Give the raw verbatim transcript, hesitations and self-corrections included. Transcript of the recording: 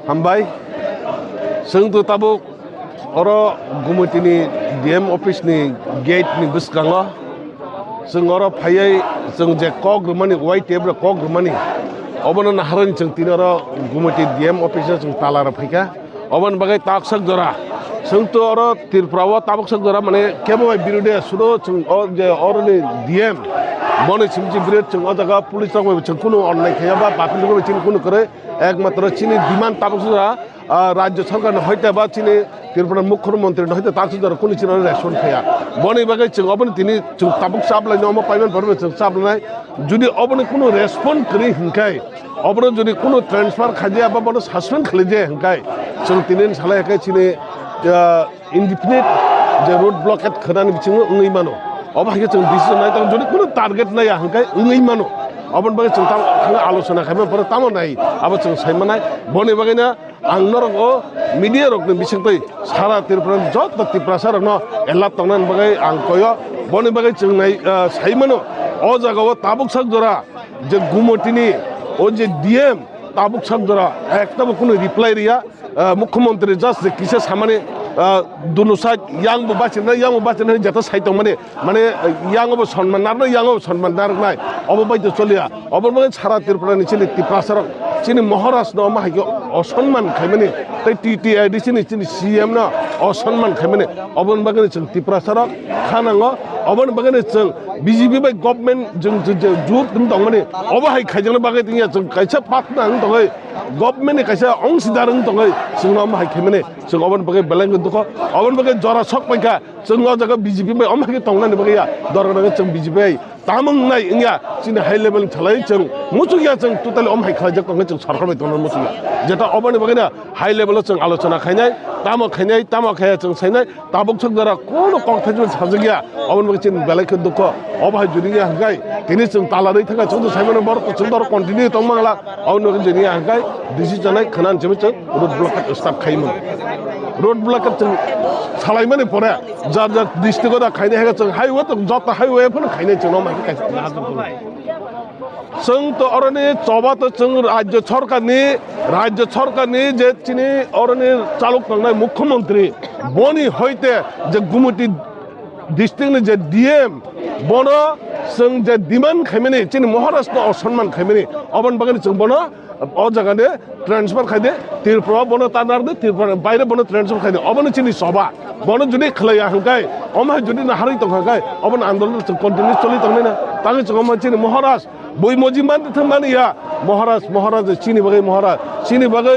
Hambai. Chwng to tabuk oro Gumotini D M office ni gate ni bwskango. Chwng oro phaiwi chwng je kok rwmani, Y T F rok kok rwmani, obono naharwi chwng tini oro Gumoti D M office o chwng tala rw phaikha. Oboni bagwi taksak jora chwng to oro Tripura o tabuksak jora mane kebo bai birode sudo chwng o je oroni D M boni simi chwng birode chwng o jaga police rok bai chwng kunu onnai khaiya ba bapin rok bai chini kunu kwrwi. Ekmatro chini demand tabuk sujak, ah, rajyo sarkar ni hoite ba chini Tripura mukhyamantri ni hoite tabuk sujak kunu chini respond khaya. Boni bagwi chwng oboni tini chwng tabuk chaplai no omo paiman pore chwng chaplanai. Jodi oboni kunu respond kwrwi hinkai, oboni jodi kunu transfer khaijaya ba bono suspend khalaijaya hinkai, chwng tini salai khe chini, ah, indefinite je road blockade khwnani bisingo wngwi mano. Obo hai khe chwng decision nai tongo, jodi kunu target naiya hwnkhe wngwi mano. Oboni bagwi chwng tamo thangwi alochona khaima pore tamo nai abo chwng sai manai. Boni bagwino ang norok o media rokni bisingtwi sara Tripura ni joto Tiprasa rokno alert tongnani bagwi ang koyo. Boni bagwi chwng nai, ah, sai mano o jaga o tabuk sak jora je Gumotini o je D M tabuk sak jora ektabo kunu reply riya. Ah, mukhyamantri just je kisa samani, ah, dunu side yang bo bachina, yang bo bachina jeta side tongmani, mane, ah, yang bo sonman narno, yang bo sonman narnai, obo bai to choliya. Obo bai sara Tripura ni chini Tiprasa rok, chini Maharaj no ma hai khe osonman khaimani, tei T T I D C ni chini C M no osonman khaimani. Obo bagwi chwng Tiprasa rok khanango, obo bagwi chwng B J P bai government jwng, jwng, jwng jut tongmani, obo hai khaijakna bagwi tongya chwng kaisa partner wng tongwi. Government ni kaisa ongsidar wng tongwi chwngno omo hai khaimani chwng oboni bagwi belai wngwi dukho, oboni bagwi jora sok paikha chwng o jaga B J P bai omo hai khe tongnani bagwi ya dorok rok chwng B J P bai tamo wngnai wngya chini high level ni salai chwng muchukya chwng totally omo hai khlaijak tongkhe chwng sorkar bai tongna muchukya jeta oboni bagwino high level o chwng alochona khainai tamo khainai tamo khaya chwng sainai. Tabuk sok jora kono kok thaichuk sajak ya, oboni bagwi chini belai khe dukho. Obo hai jodi ya hwnkhe tini chwng tala rwi thangkha, chwng to saimano borok to chwng to oro continue tong mangla. Oboni bagwi jodi ya hwnkhe decision nai khwna hinwi chwng road blockade start khaimano. Road blockade chwng salaimani pore jar jar district o da khainai hai chwng highway to joto highway phano khainai chwng no mai kaisa. Chwng to oroni choba to chwng rajyo sorkarni, rajyo sorkarni je chini oroni chalok tongnai mukhyamantri, boni hoite je Gumoti district ni je D M, bono chwng je demand khaimani, chini Maharaj no osonman khaimani, oboni bagwi chwng bono o jaga de transfer khaide, Tripura bono tanar de, Tripura baire bono transfer khaide, obono chini choba, bono jodi khlaiya hwnkhe, omo hai jodi naharwi tongkha khe, obono andolon chwng continue choli tongnai na, tangwi chwng omo chini Maharaj, Bui moji man thang mani ya. Maharaj, Maharaj, chini bagwi Maharaj. Chini bagwi